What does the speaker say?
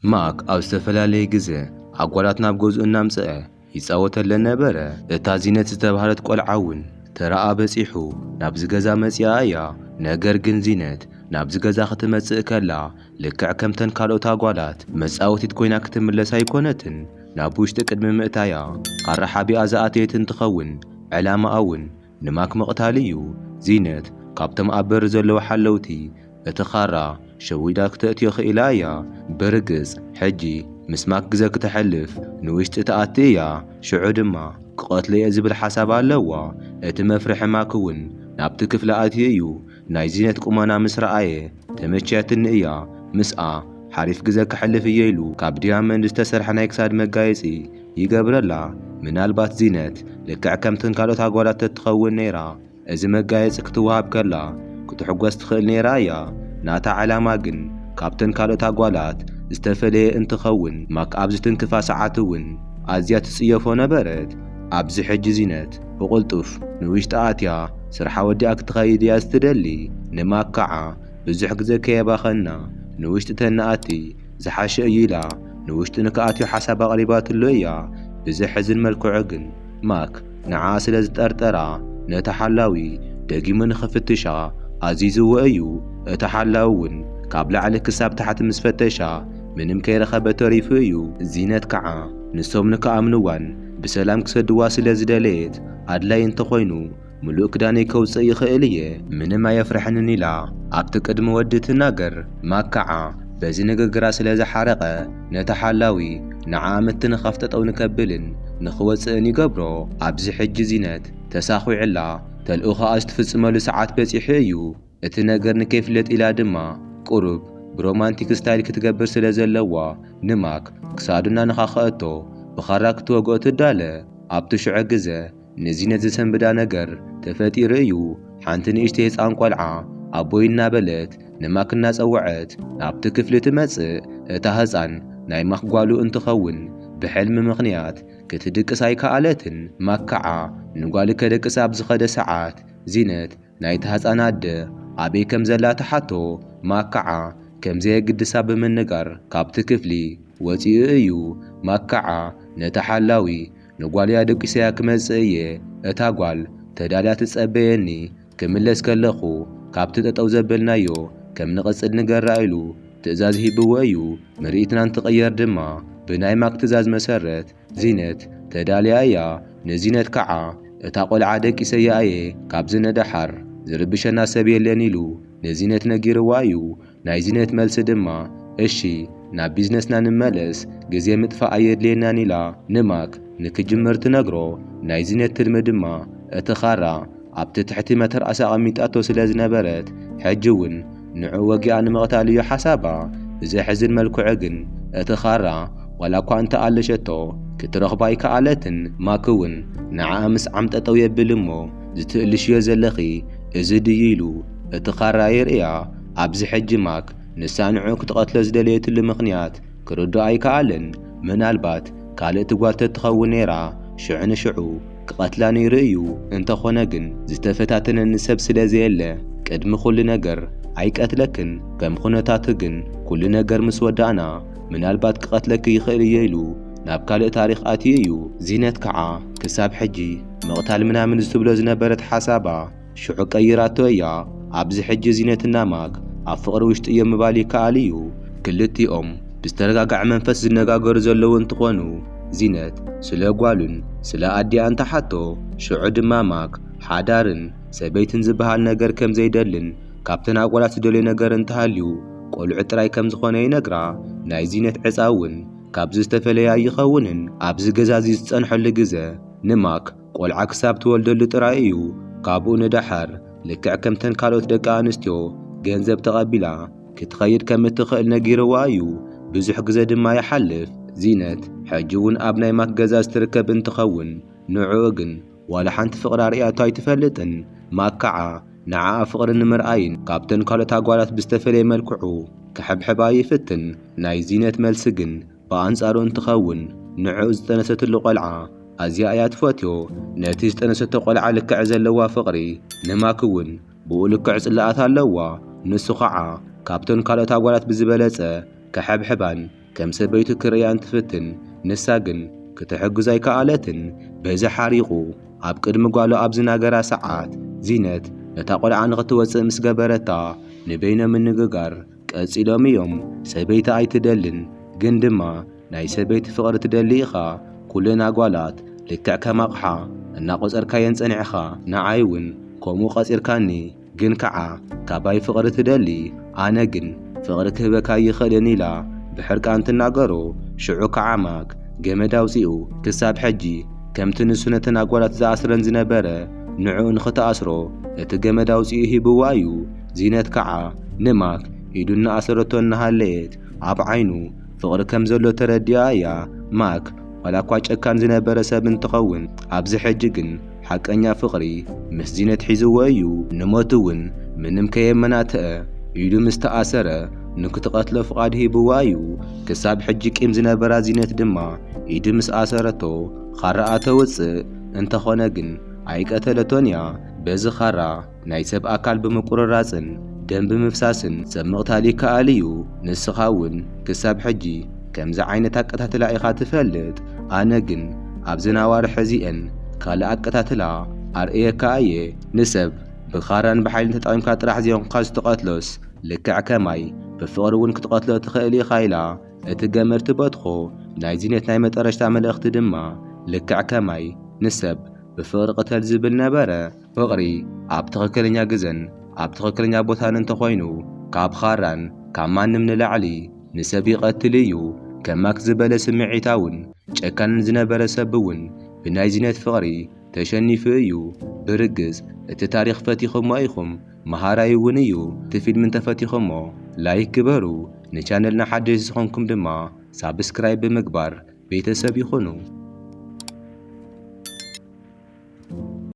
ማክ ኣብ ዝተፈላለየ ግዘ ኣጓላት ናብ ገዝኡ እናምፀአ ይፃወተለን ነበረ። እታ ዚነት ዝተባህለት ቆልዓ እውን ተራኣ በፂሑ ናብዚ ገዛ መፂኣ እያ። ነገር ግን ዚነት ናብዚ ገዛ ክትመፅእ ከላ ልክዕ ከምተን ካልኦት ኣጓላት መፃወቲት ኮይና ክትምለስ ኣይኮነትን። ናብ ውሽጢ ቅድሚ ምእታያ ካራ ሓቢኣ ዝኣተየት እንትኸውን ዕላማኣ እውን ንማክ ምቕታል እዩ። ዚነት ካብቶም ኣብ በሪ ዘለዉ ሓለውቲ እቲ ኻራ ሸዊዳ ክተእትዮ ክኢላ እያ። ብርግጽ ሕጂ ምስ ማክ ግዘ ክተሕልፍ ንውሽጢ ትኣቲ እያ። ሽዑ ድማ ክቐትሎ እየ ዝብል ሓሳብ ኣለዋ። እቲ መፍርሒ ማክ እውን ናብቲ ክፍሊ ኣትዩ እዩ። ናይ ዚነት ቁመና ምስ ረኣየ ተመችያትኒ እያ። ምስኣ ሓሪፍ ግዘ ከሕልፍ እየ ኢሉ ካብ ዲያመንድ ዝተሰርሐ ናይ ክሳድ መጋየፂ ይገብረላ። ምናልባት ዚነት ልክዕ ከምተን ካልኦት ኣጓላት ተትኸውን ነይራ እዚ መጋየፂ ክትወሃብ ከላ ክትሕጎስ ትኽእል ነይራ እያ። ናታ ዕላማ ግን ካብተን ካልኦት ኣጓላት ዝተፈለየ እንትኸውን ማክ ኣብ ዝትንክፋ ሰዓት እውን ኣዝያ ትፅየፎ ነበረት። ኣብዚ ሕጂ ዚነት ብቕልጡፍ ንውሽጢ ኣትያ ስርሓ ወዲኣ ክትኸይድ እያ ዝትደሊ። ንማክ ከዓ ብዙሕ ግዘ ከየባኸና ንውሽጢ ተንኣቲ ዝሓሸ እዩ ኢላ ንውሽጢ ንክኣትዮ ሓሳብ ኣቕሪባትሉ እያ። ብዘሕዝን መልክዑ ግን ማክ ንዓ ስለ ዝጠርጠራ ነቲ ሓላዊ ደጊሙ ንኽፍትሻ ኣዚዝዎ እዩ። እቲ ሓላዊ እውን ካብ ላዕሊ ክሳብ ታሕቲ ምስ ፈተሻ ምንም ከይረኸበ ተሪፉ እዩ። ዚነት ከዓ ንሶም ንክኣምንዋን ብሰላም ክሰድዋ ስለ ዝደለየት ኣድላይ እንተኾይኑ ምሉእ ክዳነይ ከውፅእ ይኽእል እየ፣ ምንም ኣየፍርሐንን ኢላ ኣብቲ ቅድሚ ወዲ ትናገር። ማክ ከዓ በዚ ንግግራ ስለ ዝሓረቐ ነቲ ሓላዊ ንዓ ምትንኻፍ ጠጠው ንከብልን ንኽወፅእን ይገብሮ። ኣብዚ ሕጂ ዚነት ተሳኺዑላ ተልእኾኣ ዝትፍፅመሉ ሰዓት በፂሑ እዩ። እቲ ነገር ንከይፍለጥ ኢላ ድማ ቁሩብ ብሮማንቲክ ስታይል ክትገብር ስለ ዘለዋ ንማክ ክሳዱ እናነኻኸአቶ ብኻራ ክትወግኦ ትዳለ። ኣብቲ ሽዑ ግዘ ንዚነት ዘሰንብዳ ነገር ተፈጢሩ እዩ። ሓንቲ ንእሽተይ ህፃን ቆልዓ ኣቦይ እናበለት ንማክ እናፀወዐት ናብቲ ክፍሊ ትመፅእ። እታ ህፃን ናይ ማክ ጓሉ እንትኸውን ብሕልሚ ምኽንያት ክትድቅስ ኣይከኣለትን። ማክ ከዓ ንጓሉ ከደቅስ ኣብ ዝኸደ ሰዓት ዚነት ናይታ ህፃን ኣደ ኣበይ ከም ዘላ ትሓቶ። ማክ ከዓ ከም ዘየግድሳ ብምንጋር ካብቲ ክፍሊ ወፂኡ እዩ። ማክ ከዓ ነታ ሓላዊ ንጓልያ ደቂሰያ ክመፅእ እየ፣ እታ ጓል ተዳልያ ትፀበየኒ፣ ክምለስ ከለኹ ካብቲ ጠጠው ዘበልናዮ ከም ንቕፅል ንገራ ኢሉ ትእዛዝ ሂብዎ እዩ። ምርኢትና እንትቕየር ድማ ብናይ ማክ ትእዛዝ መሰረት ዚነት ተዳልያ እያ። ንዚነት ከዓ እታ ቆልዓ ደቂሰያ እየ፣ ካብዚ ንደሓር ዝርብሸና ሰብ የለን ኢሉ ንዚነት ነጊርዋ እዩ። ናይ ዚነት መልሲ ድማ እሺ ናብ ቢዝነስና ንመለስ፣ ግዜ ምጥፋእ ኣየድልየናን ኢላ ንማክ ንክጅምር ትነግሮ። ናይ ዚነት ትልሚ ድማ እቲ ኻራ ኣብቲ ትሕቲ መተርኣስ ኣቐሚጣቶ ስለ ዝነበረት ሕጂ እውን ንዑ ወጊኣ ንምቕታል እዩ ሓሳባ። ብዘሕዝን መልክዑ ግን እቲ ኻራ ዋላ እኳ እንተኣለሸቶ ክትረኽባ ኣይከኣለትን። ማክ እውን ንዓኣ ምስ ዓም ጠጠው የብል እሞ ዝትእልሽዮ ዘለኺ እዚ ድዩ ኢሉ እቲ ኻራ የርእያ። ኣብዚ ሕጂ ማክ ንሳ ንዑ ክትቐትሎ ዝደለየትሉ ምኽንያት ክርድኦ ኣይከኣለን። ምናልባት ካልእቲ ጓል ተትኸውን ነይራ ሽዑ ንሽዑ ክቐትላ ነይሩ እዩ። እንተኾነ ግን ዝተፈታተነኒ ሰብ ስለ ዘየለ ቅድሚ ኩሉ ነገር ኣይቀትለክን። ከም ኩነታቱ ግን ኩሉ ነገር ምስ ወዳእና ምናልባት ክቐትለኪ ይኽእል እየ ኢሉ ናብ ካልእ ታሪኽ ኣትዩ እዩ። ዚነት ከዓ ክሳብ ሕጂ ምቕታል ምናምን ዝትብሎ ዝነበረት ሓሳባ ሽዑ ቀይራቶ እያ። ኣብዚ ሕጂ ዚነትና ማክ ኣብ ፍቕሪ ውሽጢ እዮም ምባል ይከኣል እዩ። ክልቲኦም ብዝተረጋግዐ መንፈስ ዝነጋገሩ ዘለዉ እንትኾኑ ዚነት ስለ ጓሉን ስለ ኣዲኣን ትሓቶ። ሽዑ ድማ ማክ ሓዳርን ሰበይትን ዝበሃል ነገር ከም ዘይደልን ካብተን ኣጓላት ዝደልዮ ነገር እንተሃልዩ ቆልዑ ጥራይ ከም ዝኾነ ይነግራ። ናይ ዚነት ዕፃ እውን ካብዚ ዝተፈለየ ኣይኸውንን። ኣብዚ ገዛ እዚ ዝፀንሐሉ ግዘ ንማክ ቆልዓ ክሳብ ትወልደሉ ጥራይ እዩ። ካብኡ ንደሓር ልክዕ ከምተን ካልኦት ደቂ ኣንስትዮ ገንዘብ ተቐቢላ ክትኸይድ ከም እትኽእል ነጊርዋ እዩ። ብዙሕ ግዘ ድማ ይሓልፍ። ዚነት ሕጂ እውን ኣብ ናይ ማክ ገዛ ዝትርከብ እንትኸውን ንዕኡ ግን ዋላ ሓንቲ ፍቕሪ ኣርእያቶ ኣይትፈልጥን። ማክ ከዓ ንዓኣ ፍቕሪ ንምርኣይን ካብተን ካልኦት ኣጓላት ብዝተፈለየ መልክዑ ክሕብሕባ ይፍትን። ናይ ዚነት መልሲ ግን ብኣንጻሩ እንትኸውን ንዕኡ ዝጠነሰትሉ ቆልዓ ኣዝያ እያ ትፈትዮ። ነቲ ዝጠነሰቶ ቆልዓ ልክዕ ዘለዋ ፍቕሪ ንማክ እውን ብኡ ልክዕ ጽላኣት ኣለዋ። ንሱ ኸዓ ካብተን ካልኦት ኣጓላት ብዝበለጸ ክሕብሕባን ከም ሰበይቱ ክርእያ እንትፍትን፣ ንሳ ግን ክትሕግዞ ኣይከኣለትን። በዚ ሓሪቑ ኣብ ቅድሚ ጓሉ ኣብ ዝናገራ ሰዓት፣ ዚነት ነታ ቆልዓ ንኽትወጽእ ምስ ገበረታ፣ ንበይኖም ምንግጋር ቀጺሎም እዮም። ሰበይቲ ኣይትደልን፣ ግን ድማ ናይ ሰበይቲ ፍቕሪ ትደሊ ኢኻ። ኩለን ኣጓላት ልክዕ ከም ኣቕሓ እናቖጸርካየን ጸኒዕኻ፣ ንዓይ እውን ከምኡ ቐጺርካኒ። ግን ከዓ ካባይ ፍቕሪ ትደሊ፣ ኣነ ግን ፍቕሪ ክህበካ ኣይኽእልን ኢላ ብሕርቃን ትናገሮ። ሽዑ ከዓ ማክ ገመድ ኣውፂኡ፣ ክሳብ ሕጂ ከምቲ ንሱ ነተን ኣጓላት ዝኣስረን ዝነበረ፣ ንዕኡ ንኽትኣስሮ እቲ ገመድ ኣውፂኡ ሂብዋ እዩ። ዚነት ከዓ ንማክ ኢዱ እናኣሰረቶ እናሃለየት ኣብ ዓይኑ ፍቕሪ ከም ዘሎ ተረዲኣ እያ። ማክ ዋላ እኳ ጨካን ዝነበረ ሰብ እንትኸውን፣ ኣብዚ ሕጂ ግን ሓቀኛ ፍቕሪ ምስ ዚነት ሒዝዎ እዩ። ንሞት እውን ምንም ከየመናትአ ኢዱ ምስ ተኣሰረ፣ ንክትቐትሎ ፍቓድ ሂብዋ እዩ። ክሳብ ሕጂ ቂም ዝነበራ ዚነት ድማ ኢዱ ምስ ኣሰረቶ፣ ኻራኣ ተውፅእ። እንተኾነ ግን ኣይቀተለቶን እያ። በዚ ኻራ ናይ ሰብ ኣካል ብምቁርራጽን ደም ብምፍሳስን ሰብ ምቕታል ይከኣል እዩ። ንስኻ እውን ክሳብ ሕጂ ከምዚ ዓይነት ኣቀታትላ ኢኻ ትፈልጥ። ኣነ ግን ኣብዚ ኣዋርሕ እዚኤን ካልእ ኣቀታትላ ኣርእየካ እየ። ንሰብ ብኻራን ብሓይልን ተጠቒምካ ጥራሕ ዘይኮንካ ዝትቐትሎስ፣ ልክዕ ከማይ ብፍቕሪ እውን ክትቐትሎ ትኽእል ኢኻ ኢላ እቲ ገመድ ትበትኾ። ናይ ዚነት ናይ መጠረሽታ መልእኽቲ ድማ ልክዕ ከማይ ንሰብ ብፍቕሪ ቅተል ዝብል ነበረ። ፍቕሪ ኣብ ትኽክለኛ ግዘን ኣብ ትኽክለኛ ቦታን እንተኾይኑ፣ ካብ ኻራን ካብ ማንም ንላዕሊ ንሰብ ይቐትል እዩ። ከም ማክ ዝበለ ስምዒታውን ጨካንን ዝነበረ ሰብ እውን ብናይ ዚነት ፍቕሪ ተሸኒፉ እዩ። ብርግጽ እቲ ታሪኽ ፈቲኹሞ ኢኹም፣ መሃራይ እውን እዩ። እቲ ፊልም እንተፈቲኹሞ ላይክ ግበሩ። ንቻነልና ሓደሽቲ ዝኾንኩም ድማ ሳብስክራይብ ብምግባር ቤተሰብ ይኹኑ።